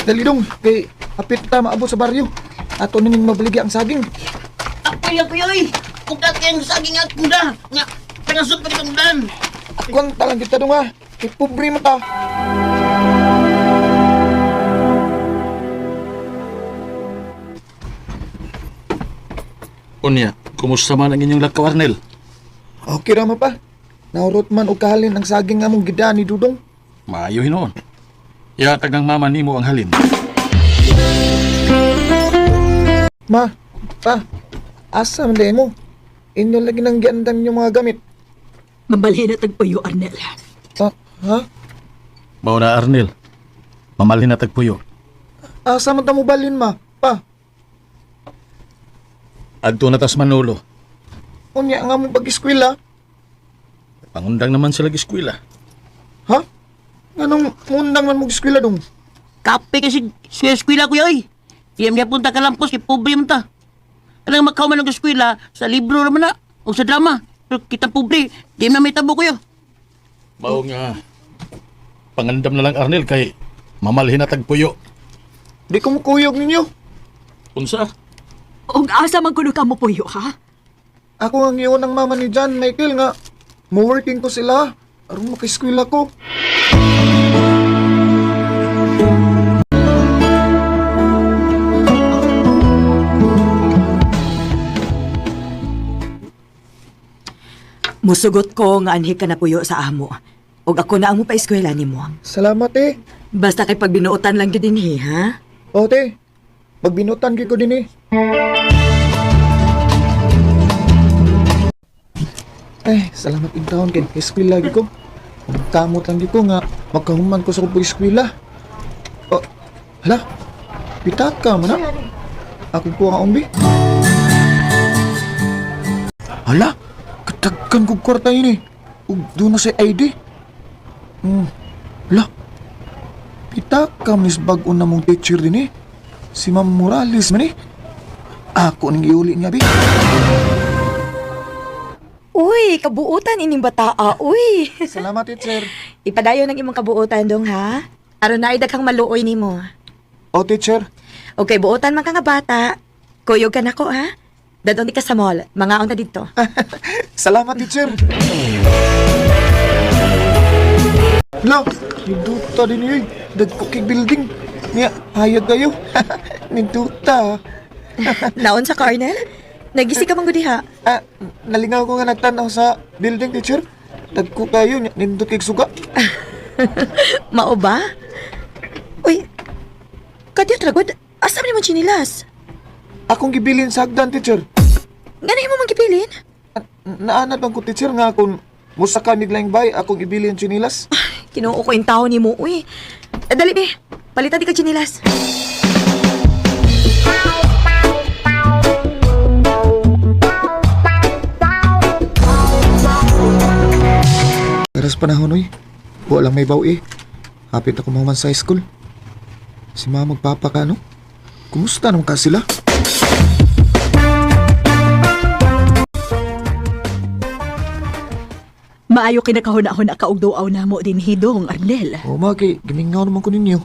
Dali dong, kay hapit ta maabot sa baryo. Ato nining mabaligi ang saging. Apoy lang kuya, oy. Kung kayong saging at kunda. Nga, pinasok pa itong dan. Akon talang kita dong ha. Kay pobre man ta. Unya, kumusta man ang inyong lakaw, Arnel? Okay ra man pa. Naurot man og kahalin ang saging nga mong gida ni Dudong. Maayo hinuon. Yatag ng mama nimo ang halin. Ma, pa, asa man mo? Inyo lagi nang giandam yung mga gamit. Mabalhin na tagpuyo, Arnel. Ha? Ha? Mao na, Arnel. Mamalhin na tagpuyo. Asa man ta mo balhin, ma? Pa, Adto na tas Manolo. unya nga mo pag-eskwela. Pangundang naman sila eskwela. Ha? Nganong mundang man mo eskwela dong? Kape kasi sa eskwela kuya, oy. Di niya punta ka lampos, kay pobre man ta. Kanang makaw man ang eskwela, sa libro naman na, o sa drama. Pero kitang pobre, di na may tabo kuya. Mao nga pangandam na lang, Arnel, kay mamalhin na tagpuyo. Di ko mukuyog ninyo. Unsa? Og asa man kuno ka mo puyo, ha? Ako ang iyon ng mama ni John Michael nga mo-working ko sila aron maka-eskwela ko. Musugot ko nga anhi ka na puyo sa amo. Og ako na ang mopa-eskwela nimo. Salamat eh. Basta kay pagbinuotan lang gyud dinhi, ha? O te, pagbinutan gyud ko din eh. Eh, salamat in taon kay eskwela gyud ko. Ang kamot lang gyud ko nga magkahuman ko sa kong eskwela. Oh, hala. Pitaka man na. Ako ko ang umbi. Hala, katagkan kog kwarta yun eh. Ug doon na sa ID. Hala, pitaka man is bag-o na mong teacher din eh. Si Ma'am Morales man eh. Ako ning iuli niya, bi. Uy, kabuutan ining bataa, uy. Salamat, teacher. Ipadayon ang imong kabuutan dong, ha? Aron na daghang maluoy nimo. O, teacher. Okay, buotan man ka nga bata. Kuyog ka nako, ha? Dadon di ka sa mall. Mangaon ta didto. Salamat, teacher. Hala, ninduta din yun. Dagko kay building. Niya, hayag kayo. Ninduta. Naon sa Arnel? Nagisi ka man gud diha. Ah, nalingaw ko nga nagtanaw sa building, teacher. Dagko kayo, nindot kay suga. Mao ba? Uy, kadiyot ra gud. Asa man imong tsinilas? Akong gibilin sa hagdan, teacher. Ngano imo man gipilin? Ah, naanad bang ko, teacher, nga kung musaka miglaing bay, akong ibilin chinilas. Kinuo ko yung tao ni mo, uy. Eh, dali be, palitan di ka tsinilas. Taras panahon, uy. Walang may bawi. Hapit ako mahuman sa high school. Si mama magpapa ka, no? Kumusta naman ka sila? Maayo kinakahuna-huna ka og duaw namo din hidong, Arnel. O, ma, kay gimingaw naman ko ninyo.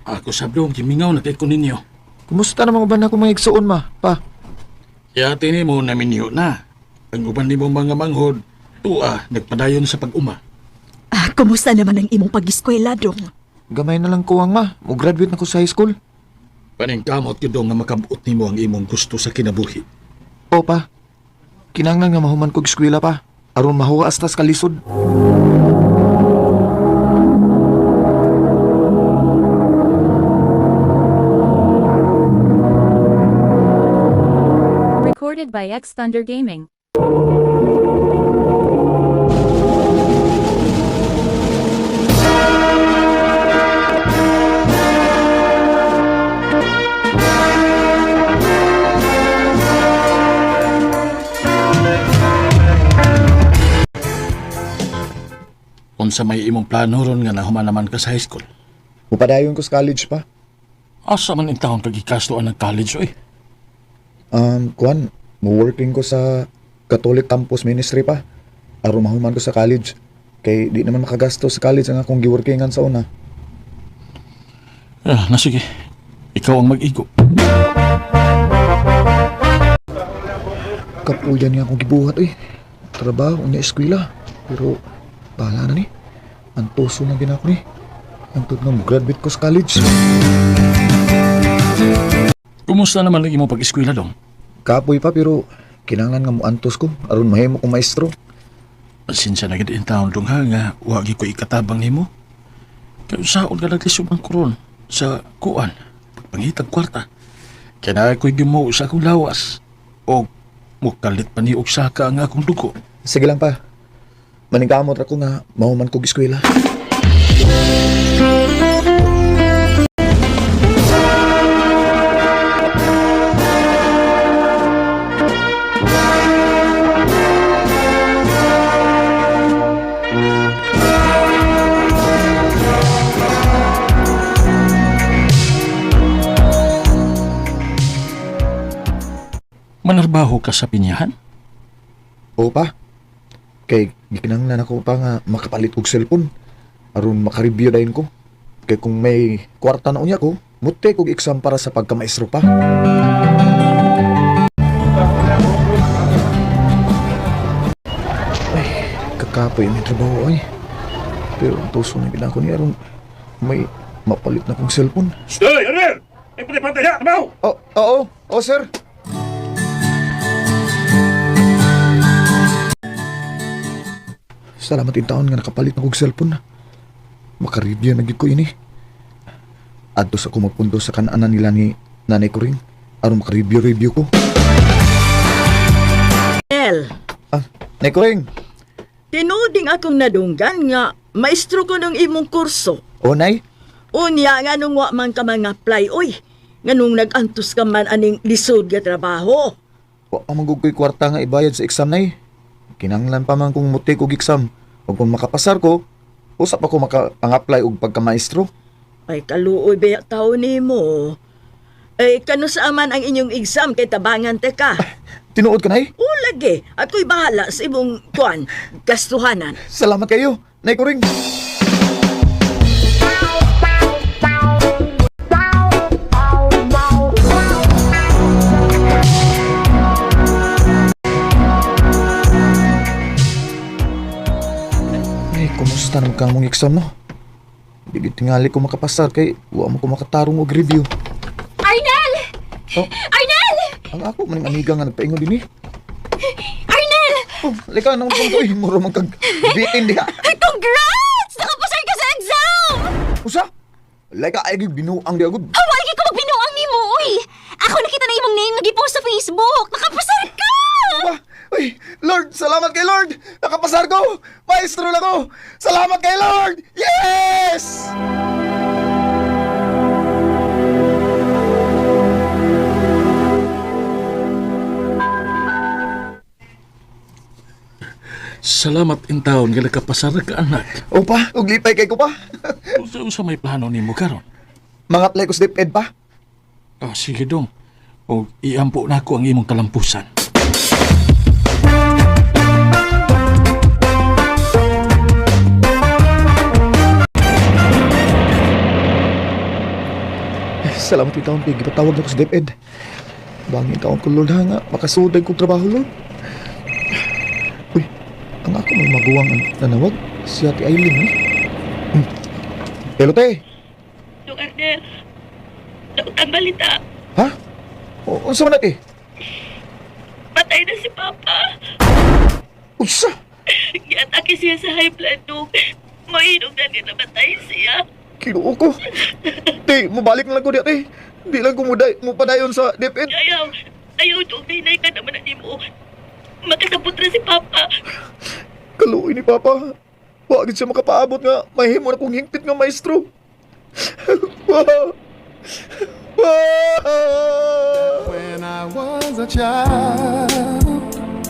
Ako sabdong gimingaw na kay ko ninyo. Kumusta naman ba na ako mga igsuon, ma? Pa, Yati nimo na minyo na. Ang uban nimo mga manghod, tuwa nagpadayon sa pag-uma. Ah, kumusta naman ang imong pag-eskwela dong? gamay na lang ko ang ma. Mo-graduate na ko sa high school. Paningkamot gyud nga makabuot nimo ang imong gusto sa kinabuhi. O, pa. Kinanglan nga mahuman kog eskwela pa. Aron mahuwa astas kalisod. Recorded by X Thunder Gaming. Unsa may imong plano ron nga nahuman naman ka sa high school? Mupadayon ko sa college pa. Asa man intawon kag gikastoan ng college oy? Kuan, mo-working ko sa Catholic Campus Ministry pa. Aron mahuman ko sa college. Kay di naman makagasto sa college ang akong giworkingan sa una. Ah, na sige. Ikaw ang mag-igo. Kapuyan nga akong gibuhat eh. Trabaho unya eskwela. Pero bahala na ni. Antoso na gina ako ni. Hangtod nga mo-graduate ko sa college. Kumusta naman lagi mo pag-eskwela dong? Kapoy pa pero kinahanglan nga moantos ko aron mahimo kong maestro. Pasensya na gid in taon dong ha nga wa gyud ko ikatabang nimo. Kay usaon ka naglisod man karon sa kuan pagpangitag kwarta. Kay naa ko'y gimuo sa akong lawas og mukalit pa ni og saka ang akong dugo. Sige lang pa. Maningkamot ra ko nga mahuman kog eskwela. Manarbaho ka sa pinyahan? Oo pa. Kay gikinahanglan ako pa nga makapalit og cellphone aron makareview dayon ko. Kay kung may kwarta na unya ko, muti kog exam para sa pagkamaestro pa. Ay, kakapoy ang trabaho ay. Pero ang tuso na gid ako ni aron may mapalit na kong cellphone. Stoy, Ariel! Ay pantay ha, trabaho! Oh, oo, oh, sir. Salamat in taon nga nakapalit na kog cellphone na. Makaribya na gid ko ini. Adto sa ko magpundo sa kanaanan nila ni nanay ko rin. Aron makareview-review ko. El, Ah, nay ko rin. tinuding akong nadunggan nga maestro ko ng imong kurso. O nay, Unya nga nung wa man ka mga apply, oy. Nga nung nag-antos ka man aning lisod nga trabaho. wa pa man gud ko'y kwarta nga ibayad sa exam nay. Kinahanglan pa man kong mutik og exam. Ug kung makapasar ko, usap ako maka-apply og pagkamaestro. Ay kaluoy ba tao nimo. Ay kano sa man ang inyong exam kay tabangan te ka. Tinuod ka nay? O lagi, ako'y bahala sa imong kuan, gastuhanan. Salamat kayo. Nay ko rin. Ay, kumusta naman ka mong exam no? Di gid tingali ko makapasar kay wa mo ko makatarong og review. Arnel! Oh, Arnel! ang ako maning amiga nga nagpaingon din eh. Arnel! Oh, lika nang kung koy, muro man kag bitin diha. Congrats! Nakapasar ka sa exam! Usa? Lika ay gid binuang di agud. Away ko magbinuang ni mo, uy! Ako nakita na imong name nag-post sa Facebook! Nakapasar ka! Ba? Uy, Lord, salamat kay Lord! Nakapasar ko! Maestro na ko! Salamat kay Lord! Yes! Salamat in taon nga nakapasar ka anak. Opa, ug lipay kay ko pa. Unsa unsa may plano nimo karon? Mga apply ko sa DepEd pa. Ah, sige dong. O iampo na ako ang imong kalampusan. Eh, salamat yung taon, Pig. Ipatawag na ko sa DepEd. Bangin taon ko, Lord, ha nga. Makasuday kong trabaho, Lord. Uy, ang ako mang maguwang ang nanawag. Si Ate Aileen, eh. Hello, te. Dong Arnel, daot ang balita. Ha? O, unsa man na, te? Patay na si Papa. Unsa? Giatake siya sa high blood dong. Mainog na niya namatay siya. Kinuo ko. Te, mabalik na lang ko di, te. Di lang ko muday, mupadayon sa DepEd. Ayaw, ayaw dong, nahinay ka naman na nimo. Makasabot na si Papa. Kaluoy ni Papa. Wa gid siya makapaabot nga mahimo na kong hingpit nga maestro. Wa. Wa. When I was a child,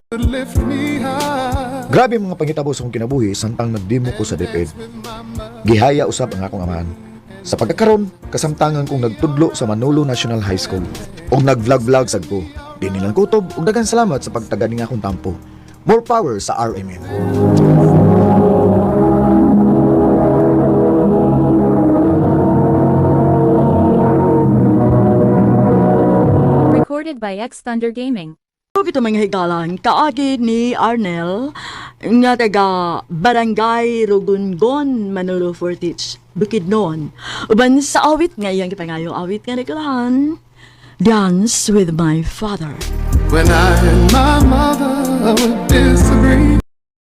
would lift me high. Grabe ang mga pangitabo sa akong kinabuhi samtang nagdemo ko sa DepEd. Gihaya usab ang akong amahan. Sa pagkakaron, kasamtangan kong nagtudlo sa Manolo National High School. Og nag-vlog-vlog sad ko. Di nilang kutob ug daghang salamat sa pagtaga ning akong tampo. More power sa RMN. Recorded by X Thunder Gaming. Ug ito, mga higalan, kaagi ni Arnel nga taga Barangay Rugungon, Manolo Fortich, Bukidnon. Uban sa awit nga iyang gipangayong awit nga nagkulahan, "Dance with My Father." When I and my mother would disagree.